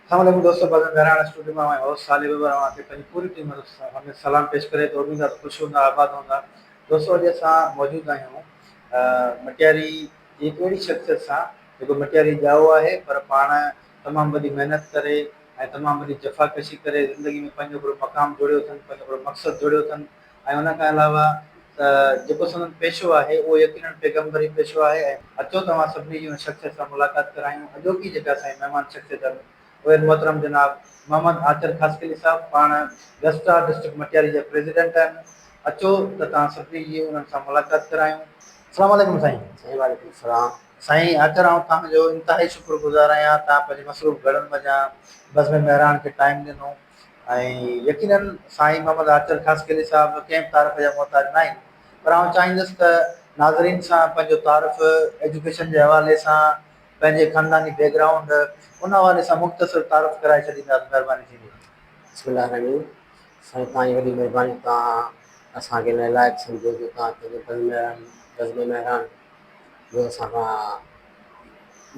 السلام عليڪم دوستو بزم مهراڻ اسٽوڊيو مان اوهان جو هوسٽ صالح ٻٻر اوهان کي پنهنجي پوري ٽيم سميت سلام پيش ڪري ٿو. اميد آهي ته خوش هوندا آباد هوندا. دوستو اڄ اسان موجود آهيون مٽياري جي هڪ اهڙي شخصيت سان جيڪو مٽياري ڄائو آهي پر پاڻ تمام وڏي محنت ڪري ۽ تمام وڏي جفاڪشي ڪري زندگي ۾ پنهنجو هڪڙو مقام جوڙيو اٿن پنهنجو هڪڙو مقصد جوڙيو اٿن ۽ ان کان علاوه ته جيڪو سندن پيشو آهي اهو يقينن پيغمبري پيشو آهي ۽ اچو ته اوهان سڀني جي ان شخصيت سان ملاقات ڪرايون. اڄوڪي جيڪا اسان جي مهمان شخصيت آهن اهي آهن محترم جناب محمد آچر خاصخيلي صاحب پاڻ گسٽا ڊسٽرڪٽ مٽياري جا پريزيڊنٽ آهن. اچو ته توهان سڀني جي انهن سان ملاقات ڪرايون. السلام عليڪم سائين. سائين وعليڪم السلام. سائين آچر آئون توهان جو انتهائي شڪر گذار آهيان توهان پنهنجي مصروف گهڙن منجهان بزم مهراڻ کي ٽائيم ڏنو. ۽ يقينن سائين محمد آچر خاصخيلي صاحب ڪنهن به تعارف جا محتاج ناهن پر آئون چاهيندس ته ناظرين سان پنهنجو تعارف ايجوڪيشن جي حوالي سان پنهنجي خانداني بيڪ گرائونڊ ان حوالي سان مختصر تعارف ڪرائي ڇڏيندا ته مهرباني ٿيندي. بسم الله الرحمن الرحيم سائين توهان جي وڏي مهرباني توهان اسان کي ان لائق سمجهيو جو توهان پنهنجي بزم مهراڻ بزم مهراڻ جو اسان کان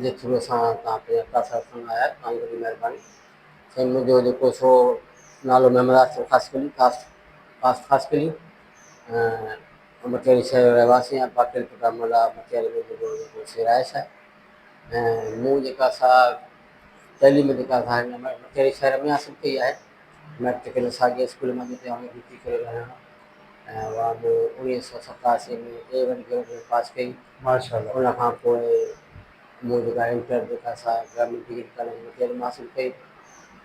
جي ٿرو اسان توهان پنهنجا تاثرات کڻڻ آيا توهان جي وڏي مهرباني. سائين منهنجو جيڪو سو نالو محمد آصف خاصخيلي ڪاسٽ ڪاسٽ خاصخيلي ۽ مٽياري شهر جو رهواسي آهيان باقيل پٽا ملا مٽياري ۾ منهنجو جيڪو سي رهائش آهي ۽ مون جيڪا سا تعليم جيڪا سا هن مٽياري شهر ۾ حاصل ڪئي آهي ميٽرڪ هن ساڳي اسڪول مان جتي آئون ڊيوٽي ڪري رهيو آهيان ۽ اها مون 1987 ۾ اي ون گريڊ ۾ پاس ڪئي. ماشاءالله. ان کان پوء مون جيڪا انٽر جيڪا سا گورنمينٽ ڊگري ڪاليج مٽياري مان حاصل ڪئي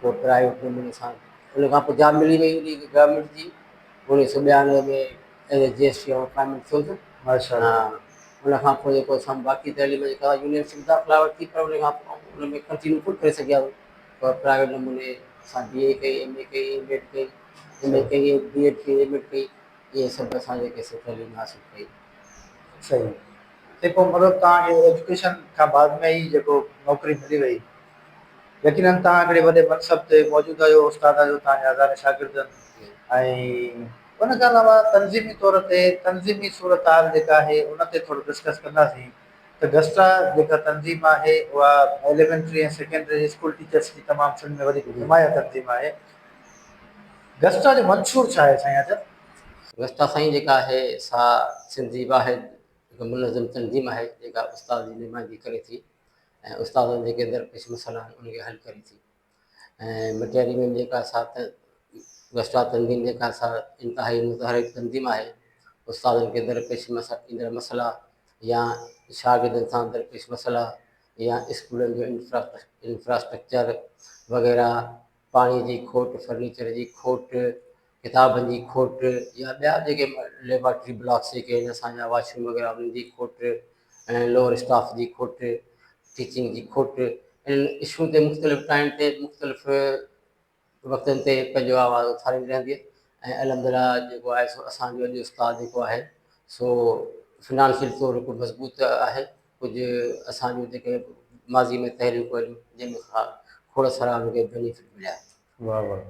پوء پرائيويٽ نموني سان ان کان پوء جاب ملي وئي انهي گورنمينٽ جي 1992 ۾ as a G S T appointment ٿيو ته ماشاءالله. ان کان پوء جيڪو اسان باقي تعليم جيڪا يونيورسٽي ۾ داخلا ورتي پر ان کان پوء ان ۾ ڪنٽينيو ڪونه ڪري سگهيا پر پرائيويٽ نموني اسان بي اي ڪئي ايم اي ڪئي ايم ايڊ ڪئي ايم اي ڪئي بي ايڊ ڪئي ايم ايڊ ڪئي اهي سڀ اسان جيڪي سي تعليم حاصل ڪئي. صحيح سائين پوء مطلب توهان کي ايجوڪيشن کان بعد ۾ ئي جيڪو نوڪري ملي وئي يقينن توهان هڪڙي وڏي منصب تي موجود آهيو استاد آهيو توهان جا هزارين شاگرد آهن ۽ ان کان علاوه تنظيمي طور تي تنظيمي صورتحال جيڪا آهي ان تي ٿورو ڊسڪس ڪنداسين ته گسٽا جيڪا تنظيم آهي اها ايليمينٽري ۽ سيڪنڊري اسڪول ٽيچرس جي تمام سنڌ ۾ وڏي نمايان تنظيم آهي. گسٽا جو منشور ڇا آهي سائين اجل؟ گسٽا سائين جيڪا آهي سا سنڌ جي واحد هڪ منظم تنظيم آهي جيڪا استاد جي نمائندگي ڪري ٿي ۽ استادن جيڪي درپيش مسئلا آهن ان کي حل ڪري ٿي ۽ مٽياري ۾ جيڪا سا گسٽا تنظيم جيڪا سا انتهائي متحرڪ تنظيم آهي استادن کي درپيش ايندڙ مسئلا يا شاگردن سان درپيش مسئلا يا اسڪولن جو انفراسٽرڪچر وغيره پاڻي جي کوٽ، فرنيچر جي کوٽ، ڪتابن جي کوٽ يا ٻيا جيڪي ليبارٽري بلاڪس جيڪي آهن اسان جا واش روم وغيره انهن جي کوٽ ۽ لوئر اسٽاف جي کوٽ، ٽيچنگ جي کوٽ انهن اشون تي مختلف ٽائيم تي مختلف وقتن تي پنهنجو آواز اٿاريندي رهندي آهي ۽ الحمدلله جيڪو آهي سو اسان جو اڄ استاد جيڪو آهي سو فنانشل طور هڪ مضبوط آهي. ڪجهه اسان جون جيڪي ماضي ۾ تحريڪون هليون جنهن ۾ کوڙ سارا ان کي بينيفٽ مليا. واه واه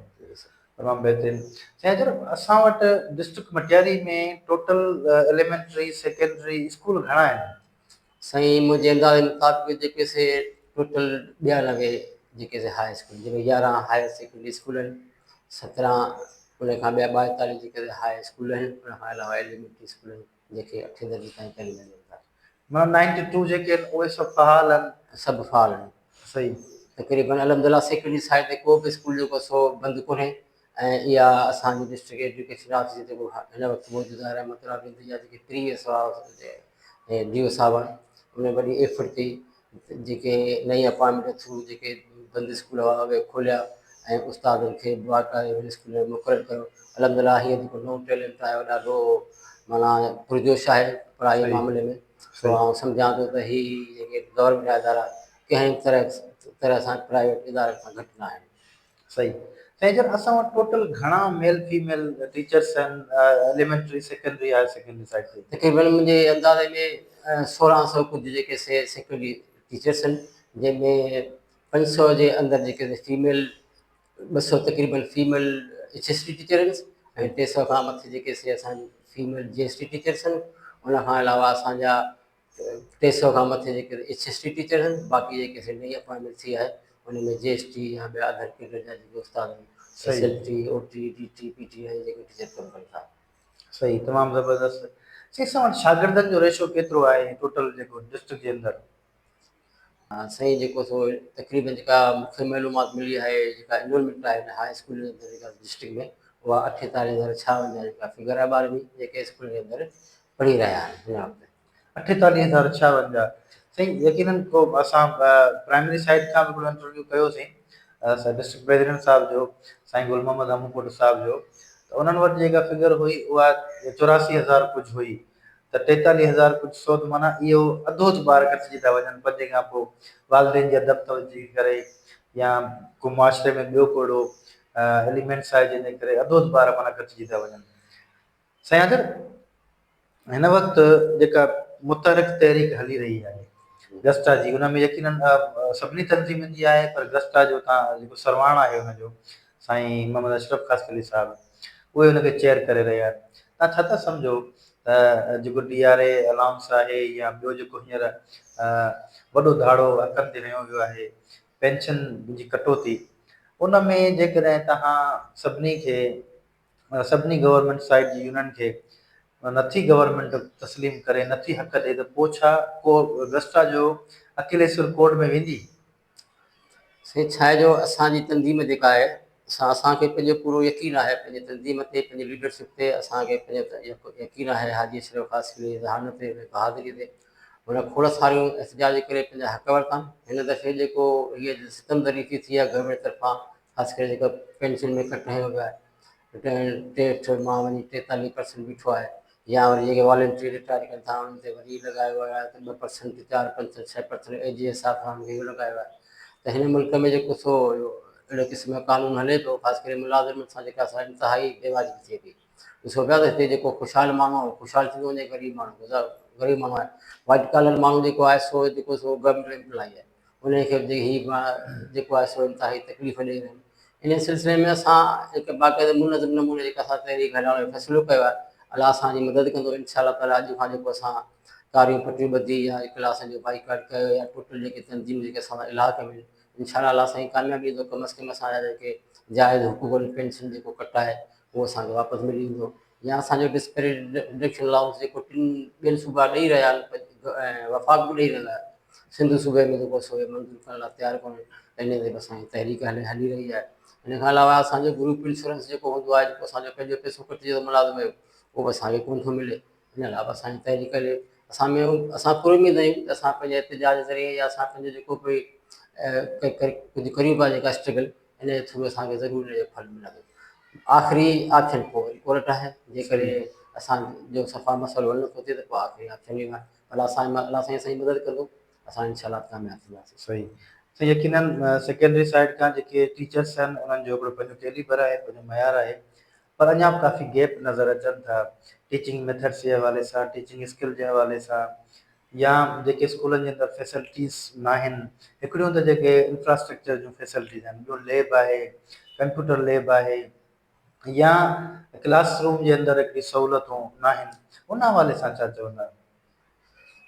تمام بهترين سائين اجر اسان وٽ district Matiari ۾ total elementary secondary school گهڻا آهن؟ سائين منهنجي اندازي مطابق جيڪي سي ٽوٽل 92 جيڪي سي هاء اسڪول جنهن ۾ 11 هائر سيڪنڊري اسڪول آهن 17 ان کان ٻيا 42 جيڪي سي هاء اسڪول آهن ان کان علاوه ايليمينٽري اسڪول آهن جيڪي اٺين درجي تائين تعليم ڏين ٿا. معنيٰ نائنٽي ٽو جيڪي آهن اهي سڀ فعال آهن. سڀ فعال آهن. صحيح. تقريبن الحمدلله سيڪنڊري سائيڊ تي ڪو به اسڪول جيڪو سو بند ڪونهي ۽ اها اسان جي ڊسٽرڪٽ ايجوڪيشن آفيس جيڪو هن وقت موجود آهي رحمت الله بند جا جيڪي پريويس هئا ڊي او صاحب ان وڏي ايفرٽ ڪئي جيڪي نئين اپائنٽمينٽ ٿرو جيڪي بند اسڪول هئا اهي کوليا ۽ استادن کي باقاعده انهن اسڪولن ۾ مقرر ڪيو. الحمدلله هينئر جيڪو نئون ٽيلنٽ آيو ڏاڍو معنيٰ پرجوش آهي پڙهائي جي معاملي ۾ سو آئون سمجهان ٿو ته هي جيڪي گورنمينٽ جا ادارا ڪنهن به طرح طرح سان پرائيويٽ ادارن کان گهٽ نه آهن. صحيح سائين جن اسان وٽ ٽوٽل گهڻا ميل فيميل ٽيچرس آهن elementary secondary higher secondary side تي؟ تقريبن منهنجي اندازي ۾ 1600 ڪجهه جيڪي سي سيڪنڊري ٽيچرس آهن جنهن ۾ 500 جي اندر جيڪي سي فيميل 200 تقريبن female H S T teacher آهن ۽ 300 کان مٿي جيڪي سي اسان جون فيميل جي ايس ٽي ٽيچرس آهن ان کان علاوه اسان جا 300 کان مٿي جيڪي ايڇ ايس ٽي ٽيچر آهن باقي جيڪي سي نئين اپائنٽمينٽ ٿي آهي ان ۾ جي ايس ٽي يا ٻيا اڌر ڪيڊر جا جيڪي استاد آهن ايس ايل ٽي، او ٽي، ڊي ٽي، پي ٽي ۽ جيڪي ٽيچر ڪم ڪن ٿا. صحيح تمام زبردست. سائين اسان وٽ شاگردن جو ريشو ڪيترو آهي ٽوٽل جيڪو ڊسٽرڪٽ جي اندر؟ سائين جيڪو سو تقريبن جيڪا مون کي معلومات ملي آهي جيڪا انرولمينٽ آهي هاء اسڪول جي اندر جيڪا ڊسٽرڪٽ ۾ اها اٺيتاليهه هزار ڇاونجاهه جيڪا فگر آهي ٻارن جي جيڪي اسڪول جي اندر پڙهي رهيا آهن هن وقت. اٺيتاليهه هزار ڇاونجاهه سائين يقينن ڪو اسان پرائمري سائيڊ کان به هڪڙو انٽرويو ڪيوسين ڊسٽرڪٽ پريزيڊنٽ صاحب جو سائين گل محمد هموپوٽو صاحب جو ته انهن وٽ جيڪا فگر هئي اها چوراسي هزار ڪجهه هئي ته ٽيتاليهه هزار ڪجهه سو ته معنيٰ اهو اڌو اڌ ٻار ڪٽجي ٿا وڃن پنجين کان پوء والدين جي ادب توجهي جي ڪري يا ڪو معاشري ۾ ٻيو ڪو اهڙو ايليمينٽس آهي جنهن جي ڪري اڌو اڌ ٻار معنيٰ ڪٽجي ٿا وڃن. سائين اگر هن وقت جيڪا متحرڪ تحريڪ هلي رهي آهي گسٽا جي ان ۾ يقينن سڀني تنظيمن جي آهي پر گسٽا جو تان جيڪو سرواڻ آهي ان جو سائين محمد اشرف خاصخيلي صاحب اهي ان کي چيئر ڪري رهيا آهن تان ڇا ٿا سمجهو ته جيڪو ڊي آر اي الائونس آهي يا ٻيو جيڪو هينئر وڏو ڌاڙو حقن تي هنيو ويو آهي پينشن جي ڪٽوتي ان ۾ جيڪڏهن تهان سڀني کي سڀني گورنمينٽ سائيڊ جي يونين کي نٿي گورنمينٽ تسليم ڪري نٿي حق ڏئي ته پوء ڇا ڪو گسٽا جو اڪيلي سر ڪورٽ ۾ ويندي؟ سائين ڇا آهي جو اسان جي تنظيم جيڪا آهي سا اسان کي پنهنجو پورو يقين آهي پنهنجي تنظيم تي پنهنجي ليڊرشپ تي اسان کي پنهنجو يقين آهي حاجي اشرف خاصخيلي جي ذهانت تي بهادري تي هن کوڙ ساريون احتجاج ڪري پنهنجا حق ورتا آهن هن دفعي جيڪو هيء ستم ظريفي ٿي آهي گورنمينٽ طرفان خاص ڪري جيڪو پينشن ۾ ڪٽ هنيو ويو آهي ٽيهٺ مان وڃي ٽيتاليهه پرسنٽ بيٺو آهي يا وري جيڪي والنٽري رٽائر ڪن ٿا انهن تي وري لڳايو ويو آهي ته ٻه پرسنٽ چار پرسنٽ ڇهه پرسنٽ ايج جي حساب سان انهن کي اهو لڳايو ويو آهي ته هن ملڪ ۾ جيڪو سو اهڙي قسم جو قانون هلي پيو خاص ڪري ملازمن سان جيڪا سا انتهائي بيواجبي ٿئي پئي ڏسو پيا ته هتي جيڪو خوشحال ماڻهو آهي خوشحال ٿيندو وڃي غريب ماڻهو غريب ماڻهو آهي وائٽ ڪالر ماڻهو جيڪو آهي سو جيڪو سو گورنمينٽ امپلائي آهي انهن کي به هي جيڪو آهي سو انتهائي تڪليف ڏئي رهيا آهن. انهيء سلسلي ۾ اسان هڪ باقاعده منظم نموني جيڪا اسان تحريڪ هلائڻ جو فيصلو ڪيو آهي. الله اسان جي مدد ڪندو انشاء الله تعاليٰ اڄ کان جيڪو اسان ڪاريون پٽيون ٻڌي يا ڪلاسن جو بائيڪاٽ ڪيو يا ٽوٽل جيڪي تنظيمون جيڪي اسان سان الحاق ۾ آهن انشاء الله الله سائين ڪاميابي ڏيندو ڪم از ڪم اسان جا جيڪي جائز حقوق آهن پينشن جيڪو ڪٽ آهي اهو اسان کي واپس ملي ويندو يا اسان جو ڊسپيرٽ رڊڪشن الائونس جيڪو ٽن ٻين صوبا ڏئي رهيا آهن ۽ وفاق به ڏئي رهيو آهي سنڌ صوبي ۾ جيڪو سو منظور ڪرڻ لاء تيار ڪونهي ته ان تي به اسان جي تحريڪ هلي هلي رهي آهي ان کان علاوه اسان جو گروپ انشورنس جيڪو هوندو آهي جيڪو اسان جو پنهنجو پئسو ڪٽجي ٿو ملازم جو اهو به اسان کي ڪونه ٿو ملي ان لاء به اسان جي تحريڪ هلي اسان ۾ اسان پر اميد آهيون ته اسان پنهنجي احتجاج ذريعي يا اسان پنهنجو جيڪو به ڪجهه ڪريون پيا جيڪا اسٽرگل ان جي ٿرو اسان کي ضرور ان جو ڦل ملندو. آخري آپشن پوء وري ڪورٽ آهي، جيڪڏهن اسان جو صفا مسئلو حل نٿو ٿئي ته پوء آخري آپشن اهو آهي. الله سائين الله سائين اسان جي مدد ڪندو، اسان انشاء الله ڪامياب ٿينداسين. صحيح سائين يقينن سيڪنڊري سائيڊ کان جيڪي ٽيچرس آهن انهن جو هڪڙو پنهنجو ڪيليبر آهي پنهنجو معيار آهي پر اڃا به ڪافي گيپ نظر اچن ٿا ٽيچنگ ميٿڊس جي حوالي سان ٽيچنگ اسڪل جي حوالي سان يا جيڪي اسڪولن جي اندر فيسلٽيز ناهن هڪڙيون ته جيڪي انفراسٽرڪچر جون فيسلٽيز آهن ٻيو ليب آهي ڪمپيوٽر ليب آهي يا ڪلاس روم جي اندر هڪڙي سهولتون ناهن ان حوالي سان ڇا چوندا؟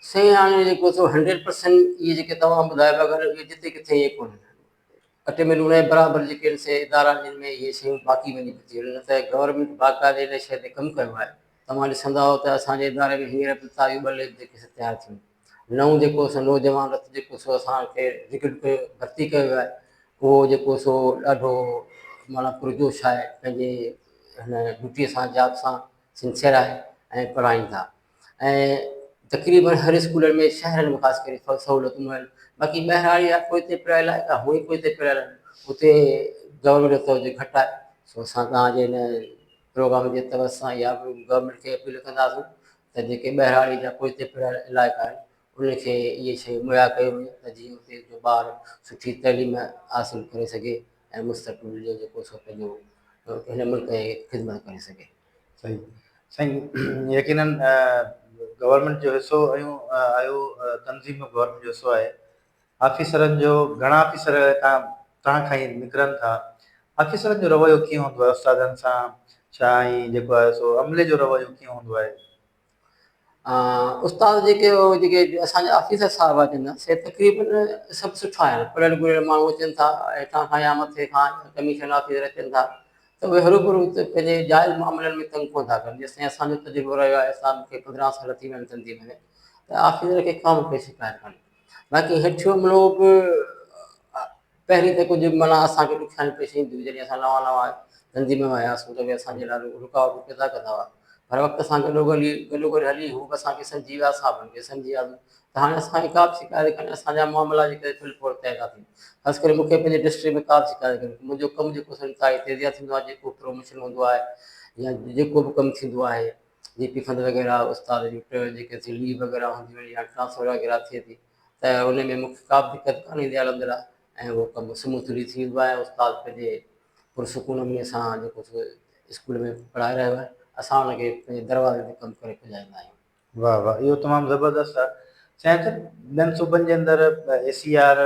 سائين هاڻي جيڪو سو هنڊريڊ پرسنٽ اهي جيڪي توهان ٻڌايو پيا ڳالهيون اهي جتي ڪٿي ائين ڪونهن اٽي ۾ لوڻ جي برابر جيڪي آهن سي ادارا آهن جن ۾ اهي شيون باقي وڃي بچيون آهن نه ته گورنمينٽ باقاعدي ان شيء تي ڪم ڪيو آهي توهان ڏسندا هو ته اسان جي اداري ۾ هينئر به تازيون ٻه ليب جيڪي سي تيار ٿيون نئون جيڪو سو نوجوان رت جيڪو سو اسان کي ريڪروٽ ڪيو ڀرتي ڪيو ويو آهي اهو جيڪو سو ڏاڍو معنيٰ پرجوش آهي پنهنجي هن ڊيوٽيء سان جاب سان سنسيئر آهي ۽ پڙهائين ٿا ۽ تقريبن هر اسڪولن ۾ شهرن ۾ خاص ڪري سهولتون آهن باقي ٻهراڙي يا پوئتي پيل علائقا هونئن ئي پوئتي پيل آهن اتي گورنمينٽ جو توجه گهٽ آهي سو اسان توهان جي هن پروگرام جي توسط سان اها به گورنمينٽ کي اپيل ڪنداسون ته جيڪي ٻهراڙي جا پوئتي پيل علائقا آهن انهن کي اهي شيون مهيا ڪيون وڃن ته جيئن اتي جو ٻار سٺي تعليم حاصل ڪري سگهي ۽ مستقبل جو جيڪو سو پنهنجو هن ملڪ جي خدمت ڪري سگهي. صحيح سائين يقينن گورنمينٽ جو حصو آهيون آهيو تنظيم ۾ گورنمينٽ جو حصو آهي آفيسرن جو گهڻا آفيسر هتان توهان کان ئي نڪرن ٿا آفيسرن جو رويو ڪيئن هوندو آهي استادن سان ڇا ۽ جيڪو آهي سو عملي جو رويو ڪيئن هوندو آهي؟ استاد جيڪي جيڪي اسان جا آفيسر صاحب اچن ٿا سي تقريبن سڀ سٺا آهن، پڙهيل ڳڙهيل ماڻهو اچن ٿا هتان کان يا مٿي کان ڪميشن آفيسر اچن ٿا ته اهي هروڀرو پنهنجي جائز معاملن ۾ تنگ ڪونه ٿا ڪن. جيستائين اسان جو تجربو رهيو آهي، اسان مون کي 15 سال ٿي ويا آهن تنظيم ۾ ته آفيسر کي ڪا مون کي شڪايت ڪانهي. باقي هيٺيون عملو به پهرين ته ڪجهه معنيٰ اسان کي ڏکيائيون پيش اينديون هيون، جڏهن اسان نوان نوان تنظيم ۾ آياسون ته اهي اسان جي لاء رڪاوٽون پيدا ڪندا هئا، پر وقت سان گڏوگڏ گڏوگڏ هلي هو به اسان کي سمجهي ويا، اسان به انهن کي سمجهي وياسون ته هاڻي اسان کي ڪا به شڪايت ڪانهي، اسان جا معاملا جيڪي في الفور طئي ٿا ٿين. خاص ڪري مون کي پنهنجي ڊسٽرڪٽ ۾ ڪا به شڪايت ڪانهي، منهنجو ڪم جيڪو سو انتهائي تيزيء سان ٿيندو آهي، جيڪو پروموشن هوندو آهي يا جيڪو به ڪم ٿيندو آهي، جي پي فنڊ وغيره، استاد جون جيڪي ليو وغيره هونديون آهن يا ٽرانسفر وغيره ٿئي ٿي ته ان ۾ مون کي ڪا به دقت ڪانه ايندي آهي الحمدلله ۽ اهو ڪم سموٿلي ٿي ويندو آهي. استاد پنهنجي پرسڪون نموني سان جيڪو سو اسڪول ۾ پڙهائي رهيو آهي، اسان ان کي پنهنجي دروازي تي ڪم ڪري پڄائيندا آهيون. واهه واهه، اهو تمام زبردست آهي سائين. ته ٻين صوبن جي اندر اي C R,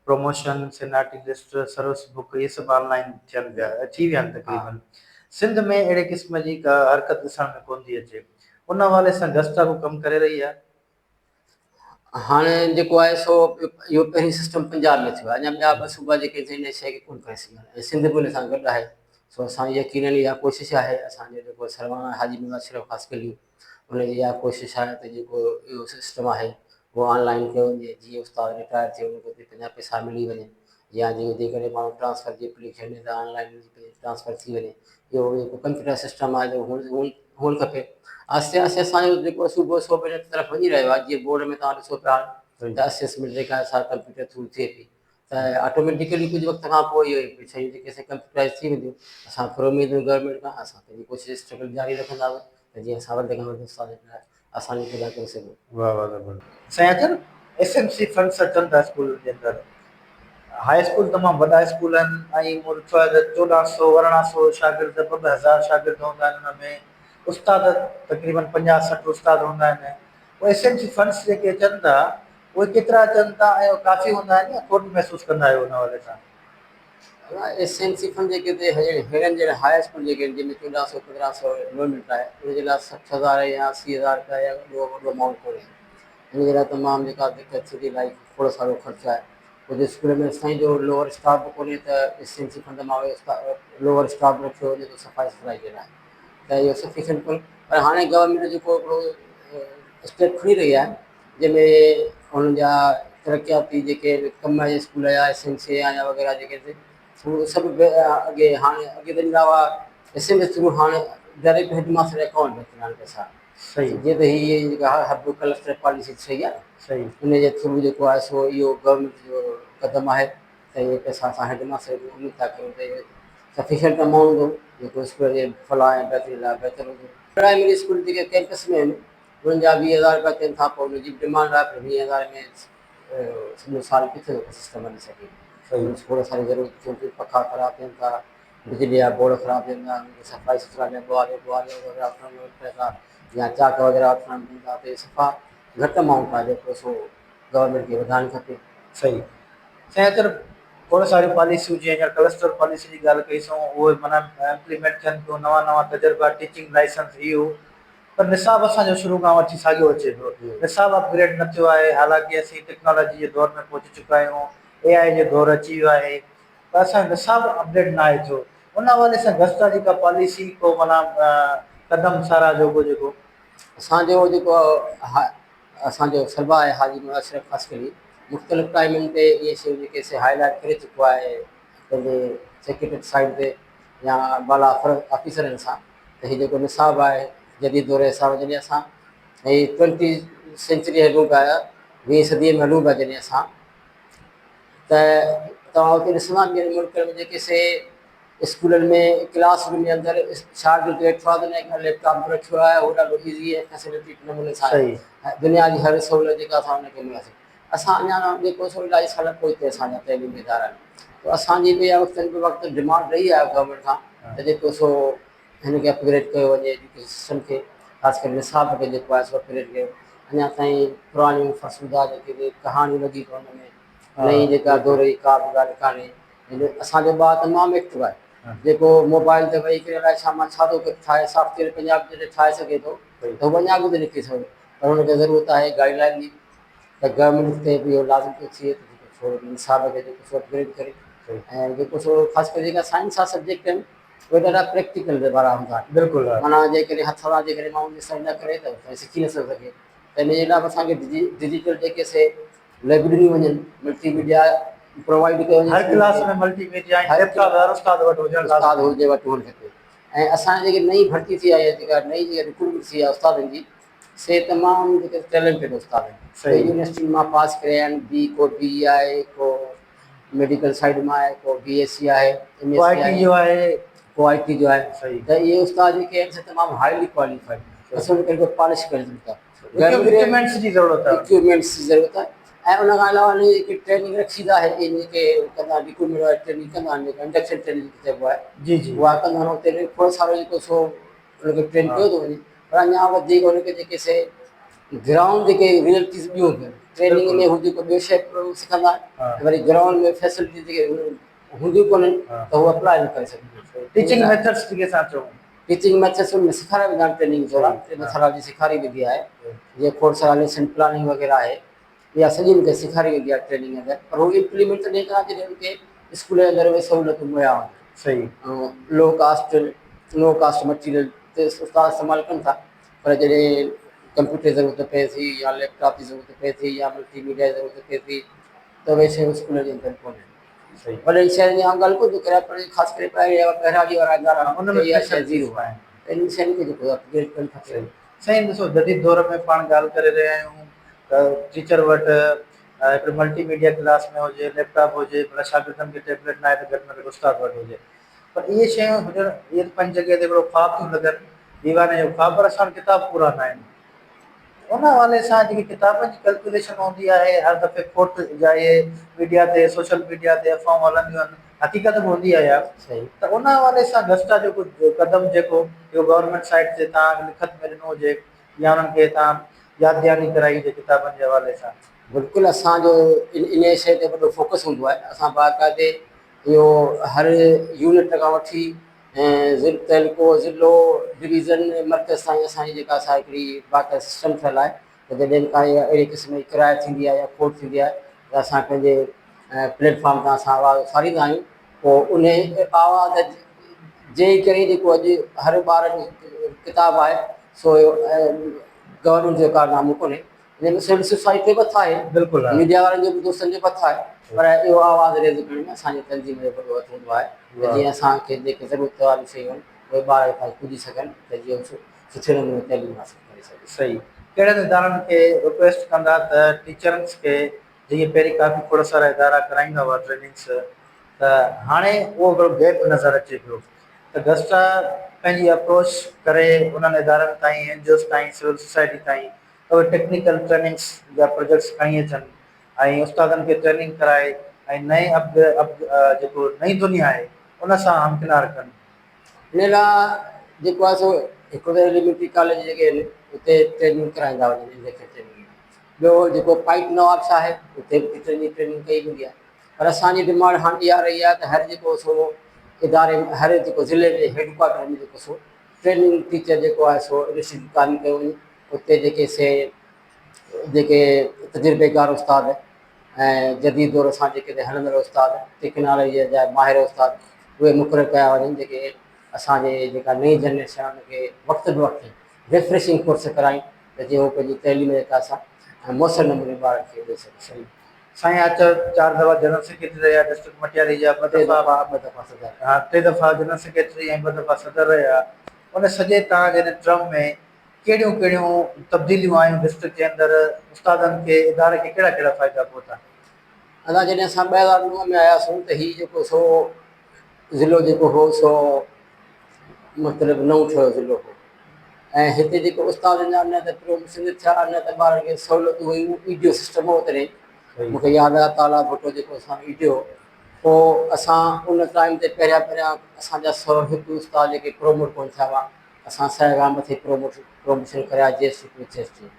promotion, seniority list, service book اهي سڀ آن لائين ٿين پيا، ٿي ويا آهن تقريبن. سنڌ ۾ اهڙي قسم جي ڪا حرڪت ڏسڻ ۾ ڪونه ٿي اچي. ان حوالي سان گسٽا ڪو ڪم ڪري رهي آهي؟ هاڻي جيڪو آهي سو اهو پهرين سسٽم پنجاب ۾ ٿيو آهي، اڃا ٻيا ٻه صوبا جيڪي آهن ان شيء کي ڪونه ڪري سگهيا آهن ۽ سنڌ به ان سان گڏ آهي. سو اسان جي يقينن اها ڪوشش آهي، اسان جو جيڪو سرواڻ آهي حاجي محمد اشرف خاصخيلي ان جي اها ڪوشش آهي ته جيڪو اهو سسٽم آهي اهو آن لائن ڪيو وڃي، جيئن استاد رٽائر ٿئي ان کي پنهنجا پئسا ملي وڃن يا جيڪڏهن ماڻهو ٽرانسفر جي اپليڪيشن ڏي ته آن لائن ٽرانسفر ٿي وڃي. اهو جيڪو ڪمپيوٽر سسٽم آهي اهو هئڻ کپي. آهستي آهستي اسان جو جيڪو صوبو سو به ان طرف وڃي رهيو آهي. جيئن بورڊ ۾ توهان ڏسو پيا ته اسيسمينٽ جيڪا آهي سا ڪمپيوٽر ٿرو ٿئي پئي ته آٽوميٽيڪلي ڪجهه وقت کان پوء اهي شيون جيڪي سي ڪمپيوٽرائز ٿي وينديون. اسان پر اميد آهيون گورنمينٽ کان، اسان پنهنجي ڪوشش اسٽرگل جاري رکنداسين ته جيئن اسان وڌ کان وڌ استاد لاء آساني پيدا ڪري سگهون. واھ واھ زبردست سائين. اچن ايس ايم سي فنڊس اچن ٿا اسڪولن جي اندر. هاء اسڪول تمام وڏا اسڪول آهن ۽ مون ڏٺو آهي ته 14 سو 18 سو شاگرد، ٻه ٻه هزار شاگرد هوندا آهن. ان ۾ استاد تقريبن 50 60 استاد هوندا آهن. اهي ايس ايم سي فنڊس جيڪي اچن ٿا اهي ڪيترا اچن ٿا ۽ اهي ڪافي هوندا آهن يا کوٽ محسوس ڪندا آهيو ان حوالي سان؟ ايس ايم سي فنڊ جيڪي هتي هيڻن جهڙا هاء اسڪول جيڪي آهن جنهن ۾ 14 سو 15 سو انرولمينٽ آهي ان جي لاء 60 هزار يا 80 هزار رپيا يا ايڏو وڏو امائونٽ ڪونهي. ان جي لاء تمام جيڪا دقت ٿئي ٿي الائي کوڙ سارو خرچ آهي. ڪجهه اسڪول ۾ سائين جو لوئر اسٽاف به ڪونهي ته ايس ايم سي فنڊ مان لوئر اسٽاف به رکيو وڃي ٿو صفائي سٿرائي جي لاء ته اهو سفيشنٽ ڪونهي. پر هاڻي گورنمينٽ جيڪو هڪڙو اسٽيپ کڻي رهي آهي جنهن ۾ انهن جا ترقياتي جيڪي ڪم آهي اسڪول جا ايس ايم سي يا وغيره جيڪي اهي سڀ اڳي هاڻي اڳي ته ڏيندا هئا ايس ايم ايس ٿرو، هاڻي ڊائريڪٽ هيڊ ماستر جي اڪائونٽ ۾ اچن پئسا. جيئن ته هي جيڪا هب ڪلسٽر پاليسي ٺهي آهي ان جي ٿرو جيڪو آهي سو اهو گورنمينٽ جو قدم آهي ته اهي پئسا اسان هيڊ ماستر کي اميد ٿا ڪريون ته اهو سفيشنٽ امائونٽ هوندو جيڪو اسڪول جي فلاح ۽ بهتري لاء بهتر هوندو. پرائمري اسڪول جيڪي ڪيمپس ۾ آهن انهن جا 20 هزار رپيا ٿين ٿا پوء ان جي به ڊمانڊ آهي پر 20 هزار ۾ سڄو سال ڪٿي ٿو سسٽم هلي سگهي. کوڙ ساري ضرورت ٿين ٿيون، پکا خراب ٿين ٿا، بجلي جا بورڊ خراب ٿين ٿا، انهن کي صفائي سٿرائي لاء ٻوهاري ٻوهاري وغيره وٺڻ پئي ٿا يا چاڪ وغيره وٺڻ پون ٿا ته صفا گهٽ امائونٽ آهي جيڪو سو گورنمينٽ کي وڌائڻ کپي. صحيح سائين. اچن کوڙ ساريون پاليسيون جيئن هينئر ڪلسٽر پاليسي جي ڳالهه ڪئي سون اهي معنيٰ امپليمينٽ ٿين پيون، نوان نوان تجربا، ٽيچنگ لائسنس هي هو، پر نصاب اسان جو شروع کان وٺي ساڳيو اچي پيو. نصاب اپ گريڊ نه ٿيو آهي، حالانڪه اسين ٽيڪنالاجي جي دور ۾ پهچي چڪا آهيون، اي آء جو دور اچي ويو آهي، پر اسان جو نصاب اپ ڊيٽ ناهي ٿيو. ان حوالي سان گسٽا جي ڪا پاليسي، ڪو معنيٰ قدم ساراهه جوڳو جيڪو. اسان جو جيڪو اسان جو سربراهه آهي حاجي محمد اشرف خاصخيلي مختلف ٽائيمن تي اهي شيون جيڪي سي هائي لائيٽ ڪري چڪو آهي پنهنجي سيڪريٽريٽ سائيڊ تي يا بالا آفيسرن سان ته هي جيڪو نصاب آهي جديد دور جي حساب جڏهن اسان هي ٽوئنٽي سينچري هلون پيا ويهين صديء ۾ هلون پيا جڏهن اسان ته توهان اتي ڏسندا ٻين ملڪن ۾ جيڪي سي اسڪولن ۾ ڪلاس روم جي اندر شاگرد ويٺو آهي ته ان کي ليپ ٽاپ به رکيو آهي اهو ڏاڍو ايزي ۽ فيسلٽيٽ نموني سان دنيا جي هر سهولت جيڪا اسان ان کي ملي ٿي. اسان اڃا جيڪو سو الاهي سال پوئتي اسان جا تعليمي ادارا آهن ته اسان جي به وقتن به وقت ڊمانڊ رهي آهي گورنمينٽ کان ته جيڪو سو هن کي اپگريڊ ڪيو وڃي ايجوڪيشن سسٽم کي، خاص ڪري نصاب کي جيڪو آهي سو اپگريڊ ڪيو. اڃا تائين پراڻيون فرسوده جيڪي به ڪهاڻيون لڳي پيون ان ۾ نئين جيڪا دور جي ڪا به ڳالهه ڪانهي. اسان جو ٻار تمام ايڪٽو آهي جيڪو موبائل تي ويهي ڪري الائي ڇا مان ڇا ٿو ٺاهي، سافٽ ويئر پنجاب جڏهن ٺاهي سگهي ٿو ته هو اڃا اڳتي نڪري سگهي ٿو. پر ان کي ضرورت آهي گائيڊ لائين جي ته گورنمينٽ تي به اهو لازم ٿو ٿئي ته جيڪو ٿورو نصاب کي جيڪو سو اپگريڊ ڪري ۽ جيڪو سو خاص ڪري جيڪا سائنس جا سبجيڪٽ آهن اهي ڏاڍا پريڪٽيڪل وارا هوندا آهن. بلڪل معنيٰ جيڪڏهن هٿ سان جيڪڏهن ماڻهو ڏسڻ نه ڪري ته سکي نٿو سگهي ته ان جي لاء به اسان کي ڊجيٽل جيڪي سي ليب ڏنيون وڃن، ملٽي ميڊيا پرووائيڊ ڪيو وڃي. هر class ۾ multi media ۽ laptop هر استاد وٽ هجڻ لازمي. استاد هجي وٽ هئڻ کپي ۽ اسان جي جيڪي نئين ڀرتي ٿي آئي آهي جيڪا نئين جيڪا رڪروٽمينٽ ٿي آهي استادن جي سي تمام جيڪي ٽيلنٽيڊ استاد آهن. صحيح. يونيورسٽين مان پاس ڪري آيا آهن، بي ڪو بي اي آهي، ڪو ميڊيڪل سائيڊ مان آهي، ڪو بي ايس سي آهي، ايم ڪو ايس آء سي ٽي آهي، جو آهي. ڪو آء ٽي جو آهي. صحيح. ته اهي استاد جيڪي آهن سي تمام هائلي ڪواليفائيڊ اسان ان کي پالش ڪري سگهون ٿا. اڪيوپمينٽس جي ضرورت آهي. اڪيوپمينٽس جي ضرورت آهي ۽ ان کان علاوه ان جي جيڪي ٽريننگ رکي آهي اهي جيڪي ڪندا آهن رڪروٽمينٽ واري ٽريننگ ڪندا آهن جيڪا انڊڪشن ٽريننگ جيڪي چئبو آهي. جي جي. اها ڪندا آهن اتي به کوڙ سارو جيڪو سو ان کي ٽرين ڪيو ٿو وڃي پر اڃا وڌيڪ ان کي جيڪي سي گرائونڊ جيڪي ريئلٽيز ٻيون هونديون آهن ٽريننگ ۾ هو جيڪو ٻيو شيء سکندا آهن وري گرائونڊ ۾ فيسلٽي جيڪي هونديون ڪونهن ته هو اپلاء نه ڪري سگهندا. ٽيچنگ ميٿڊس جيڪي اسان چئون. ٽيچنگ ميٿڊس ان ۾ سيکاريا ويندا آهن ٽريننگ دوران ميٿاڊالاجي سيکاري ويندي آهي جيئن کوڙ سارا ليسن پلاننگ وغيره آهي اها سڄي ان کي سيکاري ويندي آهي ٽريننگ اندر پر هو امپليمينٽ تڏهن ڪندا جڏهن ان کي اسڪول جي اندر اهي سهولتون مهيا هجن. صحيح. لو ڪاسٽ نو ڪاسٽ مٽيريل تي استاد استعمال ڪن ٿا پر جڏهن ڪمپيوٽر جي ضرورت پئي ٿي يا ليپ ٽاپ جي ضرورت پئي ٿي يا ملٽي ميڊيا جي ضرورت پئي ٿي ته اهي شيون اسڪول جي اندر ڪونهن. صحيح. وڏن شهرن جي آئون ڳالهه ڪونه ٿو ڪريان پر خاص ڪري ٻهراڙي وارا ادارا ان ۾ اها شيء زيرو آهن. ته انهن شين کي جيڪو اپگريڊ ڪرڻ کپي. صحيح. سائين ڏسو جديد دور ۾ پاڻ ڳالهه ڪري رهيا آهيون ته ٽيچر وٽ هڪڙو ملٽي ميڊيا ڪلاس ۾ هجي ليپ ٽاپ هجي ڀلا شاگردن کي ٽيبليٽ ناهي ته گهٽ ۾ گهٽ استاد وٽ هجي پر اهي شيون هجڻ اهي ته پنهنجي جڳهه تي هڪڙو خواب ٿيون لڳن ديواني جو خواب پر اسان وٽ ڪتاب پورا ناهن ان حوالي سان جيڪي ڪتابن جي ڪلڪيوليشن هوندي آهي هر دفعي کوٽ جا اهي ميڊيا تي سوشل ميڊيا تي افواهون هلنديون آهن حقيقت به هوندي آهي اها ته ان حوالي سان گسٽا جو ڪجهه قدم جيڪو اهو گورنمينٽ سائيٽ تي توهان لکت ۾ ڏنو هجي يا انهن کي توهان ياد دهاني ڪرائي هجي ڪتابن جي حوالي سان. بلڪل اسان جو انهيء شيء تي وڏو فوڪس هوندو آهي اسان باقاعدي اهو هر يونٽ کان وٺي ۽ تعلقو، ضلعو، ڊويزن ۽ مرڪز تائين اسان جي جيڪا سا هڪڙي باقاعده سسٽم ٺهيل آهي ته جڏهن به ڪا اهڙي قسم جي ڪراء ٿيندي آهي يا کوٽ ٿيندي آهي ته اسان پنهنجي پليٽ فارم تان اسان آواز اٿاريندا آهيون پوء انهي آواز جي ڪري جيڪو اڄ هر ٻار جو ڪتاب آهي سو گورنمينٽ جو ڪارنامو ڪونهي ان ۾ سول سوسائٽي به هٿ آهي، بلڪل آهي. ميڊيا وارن جو به دوستن جو به هٿ آهي پر اهو آواز ريز ڪرڻ ۾ اسان جي تنظيم جو وڏو هٿ هوندو آهي ته جيئن اسان کي جيڪي ضرورت واريون شيون آهن اهي ٻار تائين پڄي سگهن ته جيئن هو سٺي نموني تعليم حاصل ڪري سگهن. صحيح. ڪهڙن ادارن کي رڪويسٽ ڪندا ته ٽيچرنس کي جيئن پهرين ڪافي کوڙ سارا ادارا ڪرائيندا هئا ٽريننگس ته هاڻي اهو هڪڙو گيپ نظر اچي پيو ته گسٽا پنهنجي اپروچ ڪري انهن ادارن تائين اين جي اوز تائين سول سوسائٽي تائين اهي ٽيڪنيڪل ٽريننگس جا پروجيڪٽس کڻي اچن ۽ استادن کي ٽريننگ ڪرائي ۽ نئين اپ اپ جيڪو نئين دنيا آهي ان سان همڪنار ڪن. ان لاء جيڪو آهي سو هڪڙو ته ايليمينٽري ڪاليج جيڪي آهن اتي ٽريننگ ڪرائيندا وڃن انجيڪشن ٽريننگ ٻيو جيڪو پائيٽ نوابشاهه آهي اتي به ٽيچرن جي ٽريننگ ڪئي ويندي آهي پر اسان جي ڊمانڊ هاڻي اها رهي آهي ته هر جيڪو سو اداري هر جيڪو ضلعي جي هيڊ ڪوارٽر ۾ جيڪو سو ٽريننگ ٽيچر جيڪو آهي سو انسٽيٽيوٽ قائم ڪيو وڃي اتي جيڪي سي جيڪي تجربيڪار استاد ۽ جديد دور سان جيڪي هلندڙ استاد ٽيڪنالاجيء جا ماهر استاد اهي مقرر ڪيا وڃن جيڪي اسان جي جيڪا نئين جنريشن آهي ان کي وقت به وقت ريفريشنگ ڪورس ڪرائين ته جيئن هو پنهنجي تعليم جيڪا سا موثر نموني ٻارن کي ڏئي سگهن. سائين آچر چار دفعا جنرل سيڪريٽري رهيا ڊسٽرڪٽ مٽياري جا ٻه دفعا ٻه دفعا صدر ها ٽي دفعا جنرل سيڪريٽري ۽ ٻه دفعا صدر رهيا ان سڄي تان جي ٽرم ۾ ڪهڙيون ڪهڙيون تبديليون آيون ڊسٽرڪٽ جي اندر استادن کي اداري کي ڪهڙا ڪهڙا فائدا پهتا. ادا جڏهن اسان 2009 ۾ آياسون ته هي جيڪو سو ضلعو جيڪو هو سو مطلب نئون ٺهيو ضلعو هو ۽ هتي جيڪو استادن جا نه ته پروموشن ٿيا نه ته ٻارن کي سهولتون هيون اي ڊي او سسٽم هو تڏهن مونکي ياد آهي تالا ڀٽو جيڪو اسان اي ڊي او پوء اسان ان ٽائيم تي پهريان پهريان اسان جا 101 استاد جيڪي پروموٽ ڪونه ٿيا هئا اسان سئه کان مٿي پروموٽ پروموشن ڪريا G S T to H S T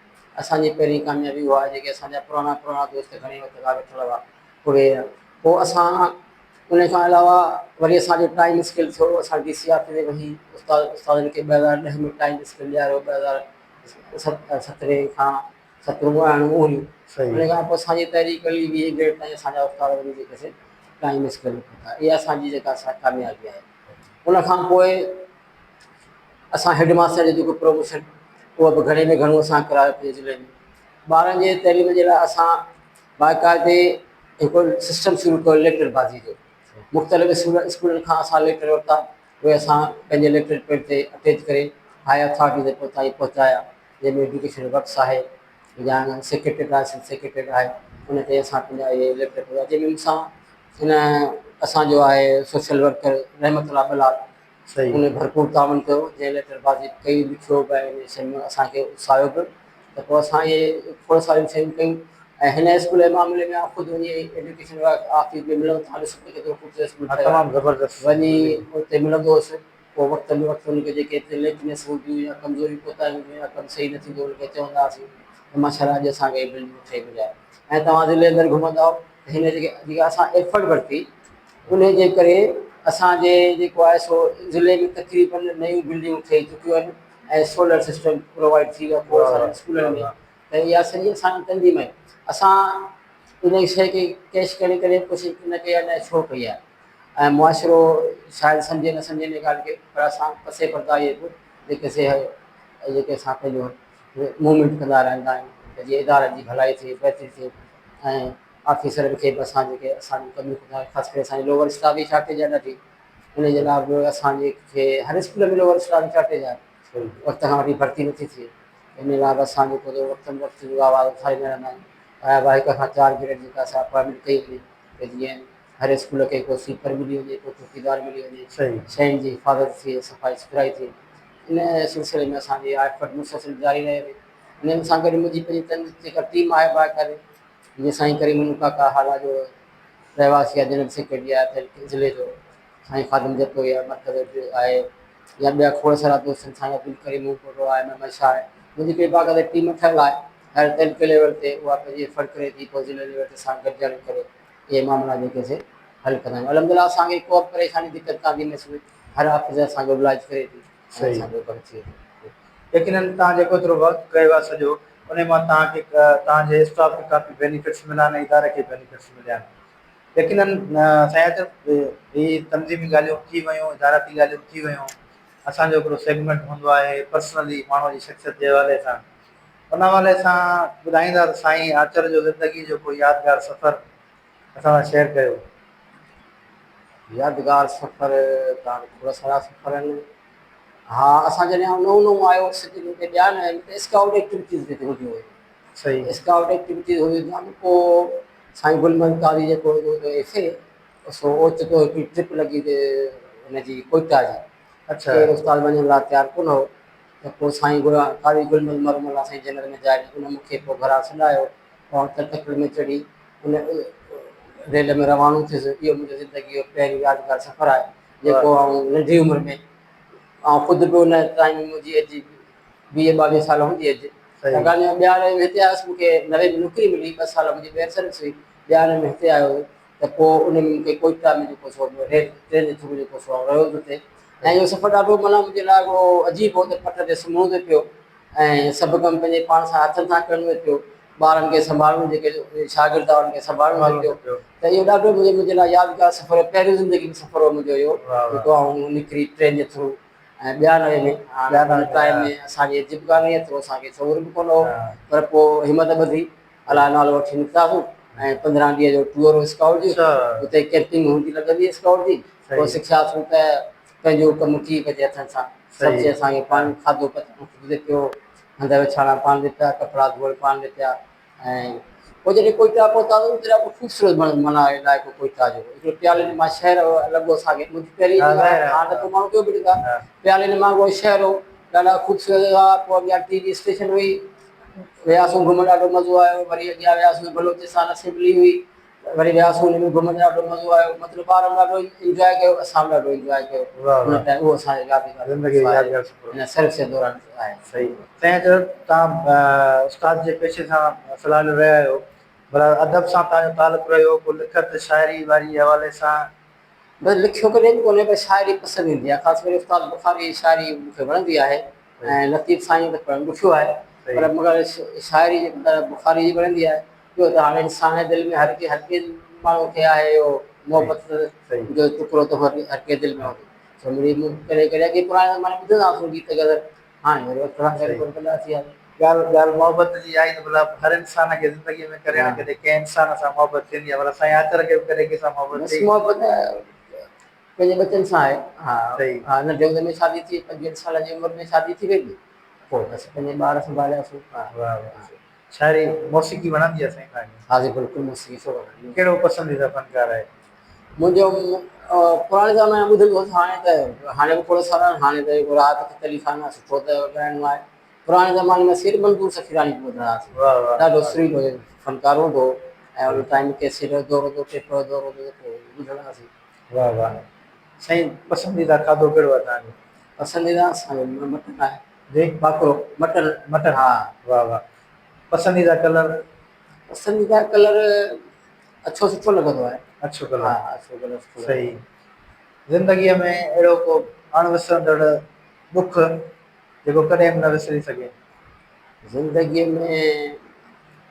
اسان جي پهرين ڪاميابي اها آهي جيڪي اسان جا پراڻا پراڻا دوست گهڻي وقت کان ويٺل هئا اهي پوء اسان ان کان علاوه وري اسان جو ٽائيم اسڪيل ٿيو اسان ڊي سي آفيس ۾ ويهي استاد استادن کي 2010 ۾ ٽائيم اسڪيل ڏياريو 2000 سترهين کان سترهون ارڙهون هيون. ان کان پوء اسان جي تحريڪ هلي ويهين گريڊ تائين اسان جا استاد وڃي جيڪي سي ٽائيم اسڪيل ۾ پهتا. اها اسان جي جيڪا سا ڪاميابي آهي. ان کان پوء اسان هيڊ ماستر جو جيڪو پروموشن اهو به گهڻي ۾ گهڻو اسان ڪرايو پنهنجي ضلعي ۾. ٻارن جي تعليم جي لاء اسان باقاعدي هڪ سسٽم شروع ڪيو ليٽر بازي جو. مختلف اسڪولن کان اسان ليٽر ورتا، اهي اسان پنهنجي ليٽر پيڊ تي اٽيچ ڪري هائي اٿارٽي تي پهتائي پهچايا، جنهن ۾ ايڊيوڪيشن ورڪس آهي يا سيڪريٽريٽ آهي، سنڌ سيڪريٽريٽ آهي، ان تي اسان پنهنجا اهي ليٽر پهچايا، جنهن ۾ مون سان هن اسان جو آهي سوشل ورڪر رحمت الله ٻلال ان ڀرپور تعاون ڪيو، جنهن ليٽر بازي به ڪئي، لکيو به ۽ ان شين ۾ اسان کي اتساهيو به ته پوء اسان اهي کوڙ ساريون شيون ڪيون ۽ هن اسڪول جي معاملي ۾ آئون خود وڃي ايڊيوڪيشن آفيس ۾ ملندو تان ڏسو ته ڪيترو خوبصورت اسڪول ٺهيو آهي، وڃي اتي ملندو هوس، پوء وقت به وقت ان کي جيڪي اتي ليڪنيس هونديون يا ڪمزوريون ڪوتاهيون هونديون يا ڪم صحيح نه ٿيندو ان کي چوندا هئاسين ته ماشاء الله اڄ اسان کي هي بلڊنگ ٺهي ملي آهي ۽ توهان ضلعي اندر گهمندؤ ته هن جيڪي جيڪا اسان ايفرٽ ورتي انهي جي ڪري اسان جي جيڪو آهي سو ضلعي ۾ تقريبن نيون بلڊنگون ٺهي چڪيون آهن ۽ سولر سسٽم پرووائيڊ ٿي ويو آهي کوڙ سارن اسڪولن ۾ ته اها سڄي اسان جي تنظيم آهي اسان انهي شيء کي ڪيش ڪرڻ جي ڪڏهن به ڪوشش نه ڪئي آهي نه ڇو ڪئي آهي ۽ معاشرو شايد سمجهي نه سمجهي ان ڳالهه کي پر اسان پسي پرده اهي به جيڪي سي جيڪي اسان پنهنجو موومينٽ ڪندا رهندا آهيون ته جيئن ادارن جي ڀلائي ٿئي بهتري ٿئي ۽ آفيسرن کي به اسان جيڪي اسان جون ڪميون ڪندا خاص ڪري اسان جي لوور اسٽاف جي شارٽيج آهي ڏاڍي ان جي لاء به اسان جي کي هر اسڪول ۾ لوور اسٽاف جي شارٽيج آهي وقت کان وٺي ڀرتي نٿي ٿئي ان لاء به اسان جيڪو ته وقتن وقت جو آواز اٿاريندا رهندا آهيون آيا به هڪ کان چار گريڊ جيڪا سا اپوائنٽمينٽ ڪئي وڃي ته جيئن هر اسڪول کي ڪو سوئيپر ملي وڃي ڪو چوڪيدار ملي وڃي شين جي حفاظت ٿئي صفائي سٿرائي ٿئي ان سلسلي ۾ اسان جي ايفرٽ مسلسل جاري رهي ٿي ان سان گڏ منهنجي پنهنجي جيڪا ٽيم آهي باقاعدي جيئن سائين ڪريم منو ڪاڪا هالا جو رهواسي آهي جنرل سيڪريٽري آهي تعلقي ضلعي جو، سائين خادم جتوئي آهي مرڪز جو آهي يا ٻيا کوڙ سارا دوست آهن سائين عبدالڪريم هوپوٽو آهي محمد شاهه آهي منهنجي هڪڙي باقاعده ٽيم ٺهيل آهي هر تعلقي ليول تي اها پنهنجي ايفرٽ ڪري ٿي پوء ضلعي ليول تي اسان گڏجاڻي ڪري اهي معاملا جيڪي سي حل ڪندا آهيون الحمدلله اسان کي ڪو به پريشاني دقت ڪانه ٿي محسوس هر آفيسر اسان کي اوبلائج ڪري ٿي ۽ اسان جو ڪم ٿئي ٿو. يقينن توهان جيڪو ايترو ورڪ ڪيو آهي سڄو انهي مان توهان کي توهان جي اسٽاف کي ڪافي بينيفٽس مليا آهن ۽ اداري کي بينيفٽس مليا آهن يقينن سائين اچ هي تنظيمي ڳالهيون ٿي ويون ادارتي ڳالهيون ٿي ويون اسان جو هڪڙو سيگمينٽ هوندو آهي پرسنلي ماڻهو جي شخصيت جي حوالي سان ان حوالي سان ٻڌائيندا ته سائين آچر جو زندگي جو ڪو يادگار سفر اسان سان شيئر ڪيو. يادگار سفر ته هاڻي کوڙ سارا سفر آهن. ها اسان جڏهن آئون نئون نئون آيو هوس ته هتي ٻيا نه آهن ته اسڪائوٽ ايڪٽيوٽيز به هتي هونديون هيون. صحيح. اسڪائوٽ ايڪٽيوٽيز هونديون هيون پوء سائين گل محمد قاضي جيڪو هوندو هو ايف اي سو اوچتو هڪڙي ٽرپ لڳي هن جي ڪوئيٽا جي. اڇا. ڪير استاد وڃڻ لاء تيار ڪونه هو ته پوء سائين گل قاضي گل محمد مرحوم الله سائين جنت ۾ جاء ڏي ان مون کي پوء گهران سڏايو پوء آئون تڪڙ ۾ چڙهي ان ريل ۾ روانو ٿيس. اهو منهنجو زندگيء جو پهريون يادگار سفر آهي، جيڪو آئون ننڍي عمر ۾ آئون خود به ان ٽائيم ۾ منهنجي ايج ويهه ٻاويهه سال هوندي ايج ڇاڪاڻ جو ٻياڻي ۾ هتي آيس مون کي نوي ۾ نوڪري ملي ٻه سال منهنجي ٻيهر سروس هئي ٻياڻي ۾ هتي آيو ته پوء ان ۾ مون کي ڪوئيٽا ۾ جيڪو سو ريل ٽرين جي ٿرو جيڪو سو آئون رهيو هوس اتي ۽ اهو سفر ڏاڍو معنيٰ منهنجي لاء هڪڙو عجيب هو ته پٽ تي سمهڻو ٿي پيو ۽ سڀ ڪم پنهنجي پاڻ سان هٿن سان ڪرڻو ٿي پيو، ٻارن کي سنڀالڻو جيڪي شاگرد هئا انهن کي سنڀالڻو ٿي پيو ته اهو ڏاڍو منهنجي لاء يادگار سفر هو، پهريون زندگي ۾ سفر هو منهنجو اهو جيڪو آئون نڪري ٽرين جي ٿرو ۽ ٻيانوي ۾ ان ٽائيم ۾ اسان جي جب ڪانه هئي ايترو اسان کي شعور به ڪونه هو پر پوء همت ٻڌي الله جو نالو وٺي نڪتاسون ۽ 15 ڏينهن جو ٽوئر هو اسڪائوٽ جو اتي ڪيمپنگ هوندي لڳندي اسڪائوٽ جي پوء سکياسون ته پنهنجو ڪم ڪيئن ڪجي هٿن سان سڀ شيء اسان کي پاڻ کاڌو پچائڻ خود تي پيو، هنڌ وڇاڻا پاڻ تي پيا، ڪپڙا ڌوئڻ پاڻ تي پيا ۽ پوء جڏهن ڪوئيٽا پهتاسين ته ڏاڍو خوبصورت معنيٰ علائقو ڪوئيٽا جو هڪڙو پيالي نما شهر لڳو اسان کي منهنجي پهرين هاڻ ته پوء ماڻهو ڪيو به ڏيندا پيالي نما هڪڙو شهر هو ڏاڍا خوبصورت هئا پوء اڳيان ٽي وي اسٽيشن هئي وياسون گهمڻ ڏاڍو مزو آيو وري اڳيان وياسون بلوچستان اسيمبلي هئي وري وياسون ان ۾ گهمڻ ڏاڍو مزو آيو مطلب ٻارن ڏاڍو انجواء ڪيو اسان به ڏاڍو انجواء ڪيو ان ٽائيم اهو اسان جو يادگار زندگي جو يادگار سفر هن سروس جي دوران آهي. صحيح سائين چيو توهان استاد جي پيشي سان سلهاڙيل رهيا آهيو ڀلا ادب سان توهان جو تعلق رهيو ڪو لکت شاعري واري حوالي سان. بس لکيو ڪڏهن به ڪونهي پر شاعري پسند ايندي آهي خاص ڪري استاد بخاري جي شاعري مون کي وڻندي آهي. ۽ لطيف سائين ته پڙهڻ ڏکيو آهي پر مگر شاعري جيڪا بخاري جي وڻندي آهي. ٻيو ته هاڻي انسان جي دل ۾ هر ڪنهن هر ڪنهن ماڻهو کي آهي اهو محبت جو ٽڪرو ته هر ڪنهن دل ۾ هوندو. سو مڙئي مون ڪڏهن ڪڏهن اڳي پراڻي زماني ۾ ٻڌندا هئاسون گيت غزل هاڻي وري وقت سان گڏ ڪونه ڪندا ٿي وياسين. ڳالهه محبت جي آئي ته ڀلا هر انسان کي زندگي ۾ ڪڏهن نه ڪڏهن ڪنهن انسان سان محبت ٿيندي آهي ڀلا سائين آچر کي به ڪڏهن ڪنهن سان محبت ٿي؟ بس محبت پنهنجي ٻچن سان آهي. ها ها ننڍي هوندي ۾ شادي ٿي پنجويهن سالن جي عمر ۾ شادي ٿي وئي پوء بس پنهنجي ٻار سنڀالياسون. واه واه شاعري موسيقي وڻندي آهي سائين توهان کي؟ ها جي بلڪل موسيقي سو وڻندي آهي. ڪهڙو پسنديده فنڪار آهي؟ منهنجو پراڻي زماني ۾ ٻڌندو هوس هاڻي ته هاڻي به کوڙ سارا آهن هاڻي ته جيڪو راحت فتح علي خان آهي سٺو ته ڳائڻو آهي پراڻي زماني ۾ سر منظور سخيراڻي به ٻڌندا هئاسين ڏاڍو سريلو فنڪار هوندو هو ۽ ان ٽائيم ڪيسيٽ جو دور هوندو هو ٽيپ جو دور هوندو هو ته پوء ٻڌندا هئاسين. واه واه سائين پسنديده کاڌو ڪهڙو آهي توهان جو؟ پسنديده اسان جو مٽن آهي. جي ٻاڪرو مٽن. مٽن ها. واه واه پسنديده ڪلر؟ پسنديده ڪلر اڇو سٺو لڳندو آهي. اڇو ڪلر. ها اڇو ڪلر سٺو لڳندو آهي. صحيح زندگيء ۾ اهڙو ڪو اڻ وسرندڙ ڏک جيڪو ڪڏهن به نه وسري سگهي؟ زندگيء ۾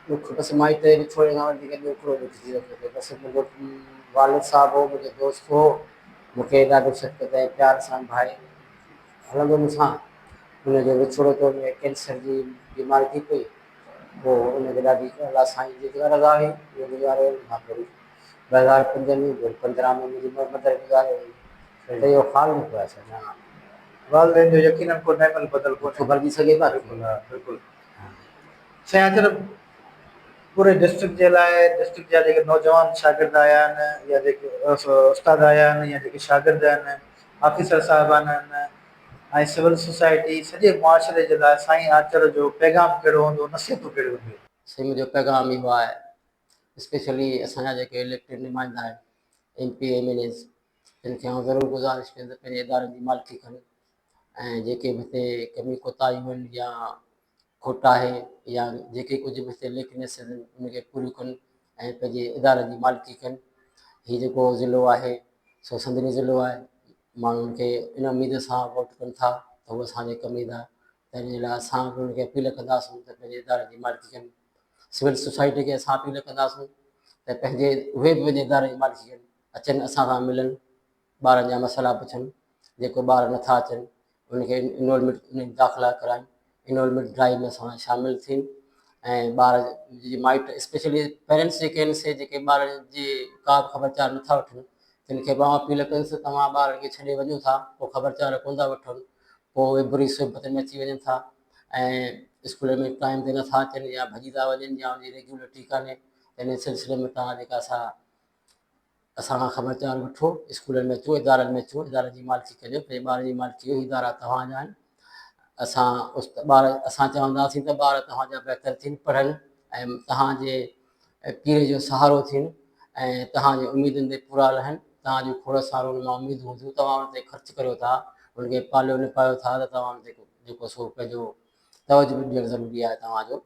ڏک بس مائٽ جي وڇوڙي کان وڌيڪ ٻيو ڪهڙو ڏک ٿي سگهي ٿو. بس منهنجو والد صاحب هو، منهنجو دوست هو، مون کي ڏاڍو شفقت ۽ پيار سان ڀائي هلندو مون سان. ان جو وڇوڙو ٿيو، ان کي ڪينسر جي بيماري ٿي پئي، پوء ان کي ڏاڍي الله سائين جي جيڪا رضا هئي اهو گذاري ويو. ان کان پوء وري 2005 ۾ وري 15 ۾ منهنجي مدر گذاري وئي. ته اهو خال نه پيو آهي سڄڻ. والدين جو يقينن ڪو نعم البدل ڪونهي. نٿو ڀرجي سگهي ڀا. بلڪل ها بلڪل سائين اچر پوري ڊسٽرڪٽ جي لاء ڊسٽرڪٽ جا جيڪي نوجوان شاگرد آيا آهن يا جيڪي استاد آيا آهن يا جيڪي شاگرد آهن آفيسر صاحبان آهن ۽ سول سوسائٽي سڄي معاشري جي لاء سائين آچر جو پيغام ڪهڙو هوندو نصيحتون ڪهڙيون هونديون. سائين منهنجو پيغام اهو آهي اسپيشلي اسان جا جيڪي اليڪٽيڊ نمائندا آهن M P M N As تن کي آئون ضرور گذارش ڪندس ته پنهنجي ادارن جي مالڪي ڪن ۽ جيڪي به هتي ڪميون ڪوتاهيون آهن يا کوٽ آهي يا جيڪي ڪجهه به هتي ليڪنيس آهن ان کي پوريون ڪن ۽ پنهنجي ادارن جي مالڪي ڪن. هي جيڪو ضلعو آهي سو سنڌڙي ضلعو آهي، ماڻهن کي ان اميد سان ووٽ ڪن ٿا ته هو اسان جي ڪم ايندا، تنهن جي لاء اسان به انهن کي اپيل ڪنداسون ته پنهنجي ادارن جي مالڪي ڪن. سول سوسائٽي کي اسان اپيل ڪنداسون ته پنهنجي اهي به پنهنجي ادارن جي مالڪي ڪن. اچن اسان سان ملن ٻارن جا مسئلا پڇن جيڪو ٻار نٿا اچن ان کي انرولمينٽ ان جي داخلا ڪرائن انرولمينٽ ڊرائيو ۾ اسان سان شامل ٿين ۽ ٻار جي مائٽ اسپيشلي پيرنٽس جيڪي آهن سي جيڪي ٻارن جي ڪا به خبر چار نٿا وٺن تن کي به آئون اپيل ڪندس ته توهان ٻارن کي ڇڏي وڃو ٿا پوء خبر چار ڪونه ٿا وٺن پوء اهي بري صحبت ۾ اچي وڃن ٿا ۽ اسڪول ۾ ٽائيم تي نٿا اچن يا ڀڄي ٿا وڃن يا ان جي ريگيولرٽي ڪانهي ته ان سلسلي ۾ توهان جيڪا سا اسان کان خبر چار وٺو، اسڪولن ۾ اچو، ادارن ۾ اچو، ادارن جي مالڪي ڪريو، پنهنجي ٻارن جي مالڪي ڪريو، هي ادارا توهان جا آهن، اسان ٻار اسان چونداسين ته ٻار توهان جا بهتر ٿين، پڙهن ۽ توهان جي پيري جو سهارو ٿين ۽ توهان جي اميدن تي پورا لهن، توهان جون کوڙ سارون ان مان اميدون هونديون، توهان ان تي خرچ ڪريو ٿا، ان کي پاليو نپايو ٿا ته توهان ان تي جيڪو سو پنهنجو توجه به ڏيڻ ضروري آهي توهان جو.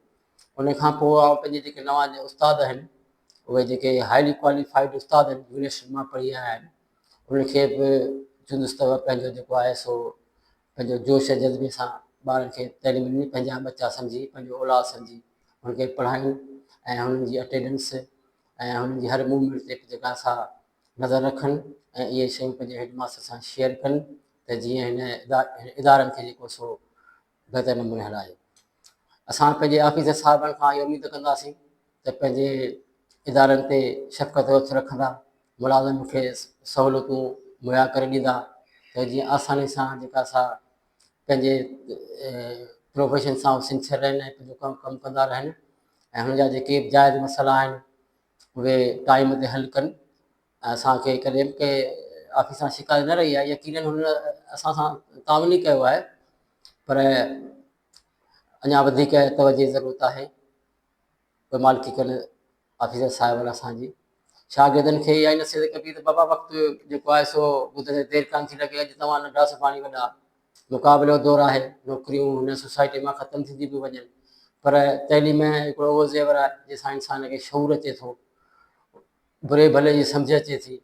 ان کان پوء آئون پنهنجي جيڪي نوان استاد آهن اهي جيڪي هائلي ڪواليفائيڊ استاد آهن يونيورسٽين مان پڙهي آيا آهن انهن کي به چوندس ته پنهنجو جيڪو آهي سو پنهنجو جوش ۽ جذبي سان ٻارن کي تعليم ڏني پنهنجا ٻچا سمجهي پنهنجو اولاد سمجهي انهن کي پڙهائين ۽ انهن جي اٽينڊنس ۽ انهن جي هر موومينٽ تي جيڪا سا نظر رکن ۽ اهي شيون پنهنجي هيڊ ماستر سان شيئر ڪن ته جيئن هن ادارن کي جيڪو سو بهتر نموني هلايو. اسان پنهنجي آفيسر صاحبن کان اها اميد ڪنداسين ته پنهنجي ادارن تي شفقت جو هٿ رکندا، ملازمن کي سهولتون مهيا ڪري ڏيندا ته جيئن آساني سان جيڪا سا پنهنجي پروفيشن سان سنسيئر رهن ۽ پنهنجو ڪم ڪم ڪندا رهن ۽ هن جا جيڪي به جائز مسئلا آهن اهي ٽائيم تي حل ڪن. اسان کي ڪڏهن به ڪنهن آفيس سان شڪايت نه رهي آهي يقينن هن اسان سان تعاون ئي ڪيو آهي پر اڃا وڌيڪ توجه جي ضرورت آهي اهي مالڪي ڪن آفيسر صاحبن اسان جي شاگردن کي اها ئي نصيحت ڪبي ته بابا وقت جيڪو آهي سو گذرندي دير ڪانه ٿي لڳي اڄ توهان ننڍا سڀاڻي وڏا مقابلو دور آهي نوڪريون هن سوسائٽي مان ختم ٿينديون پيون وڃن پر تعليم هڪڙو اهو زيور آهي جنهن سان انسان کي شعور اچي ٿو بري ڀلي جي سمجهه اچي ٿي.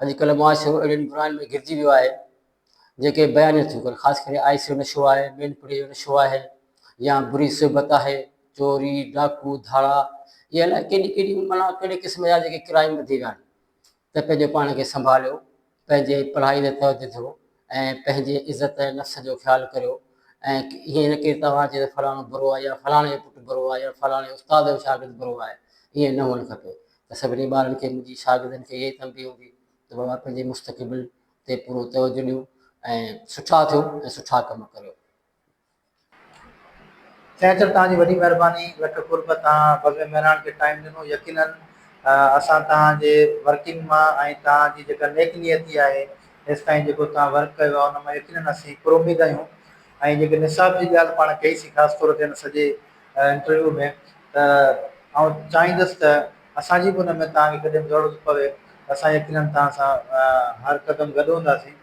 اڄڪلهه معاشرو اهڙين براين ۾ گهرجي ويو آهي جيڪي بيان نٿيون ڪن خاص ڪري آئس جو نشو آهي مين پڙي جو نشو آهي يا بري صحبت آهي چوري ڊاڪو ڌاڙا اهي الائي ڪيڏي ڪيڏي معنيٰ ڪهڙي قسم جا جيڪي ڪرائم وڌي ويا آهن ته پنهنجو پاڻ کي سنڀاليو پنهنجي پڙهائي تي توجه ڏيو ۽ پنهنجي عزت ۽ نفس جو خيال ڪريو ۽ ائين نه ڪي توهان چئو ته فلاڻو برو آهي يا فلاڻي جو پٽ برو آهي يا فلاڻي استاد جو شاگرد برو آهي ائين نه هئڻ کپي ته سڀني ٻارن کي منهنجي شاگردن کي اها ئي تنبيهه هوندي ته بابا پنهنجي مستقبل تي پورو توجه ڏيو ۽ سٺا ٿيو ۽ سٺا ڪم ڪريو. سائين اچل توهان جي وڏي مهرباني لک قرب توهان بزم مهراڻ کي ٽائيم ڏنو يقينن اسان توهان جي ورڪنگ مان ۽ توهان جي جيڪا نيڪ نيتي آهي هيستائين جيڪو توهان ورڪ ڪيو آهي ان مان يقينن اسين پر اميد آهيون ۽ جيڪي نصاب جي ڳالهه پاڻ ڪئي سين خاص طور تي هن سڄي انٽرويو ۾ ته آئون چاهيندس ته اسان جي به ان ۾ توهان کي ڪڏهن به ضرورت پوي ته اسان يقينن توهان سان هر قدم گڏ هونداسين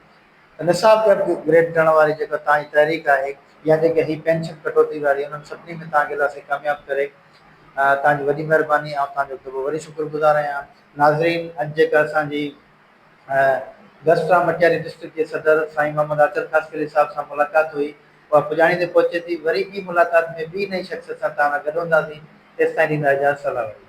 ته نصاب کي اپ گريڊ ڪرڻ واري جيڪا توهان جي تحريڪ آهي يا جيڪي هي پينشن ڪٽوتي واري انهن سڀني ۾ توهان کي الله سائين ڪامياب ڪري توهان جي وڏي مهرباني آئون توهان جو هڪ دفعو وري شڪر گذار آهيان ناظرين اڄ جيڪا اسان جي گسٽا مٽياري ڊسٽرڪٽ جي صدر سائين محمد آچر خاصخيلي صاحب سان ملاقات هئي اها پڄاڻي تي پهچي ٿي وري ٻي ملاقات ۾ ٻي نئين شخصيت سان توهان سان گڏ هونداسين تيستائين ڏيندا اجازت سلام عليڪم.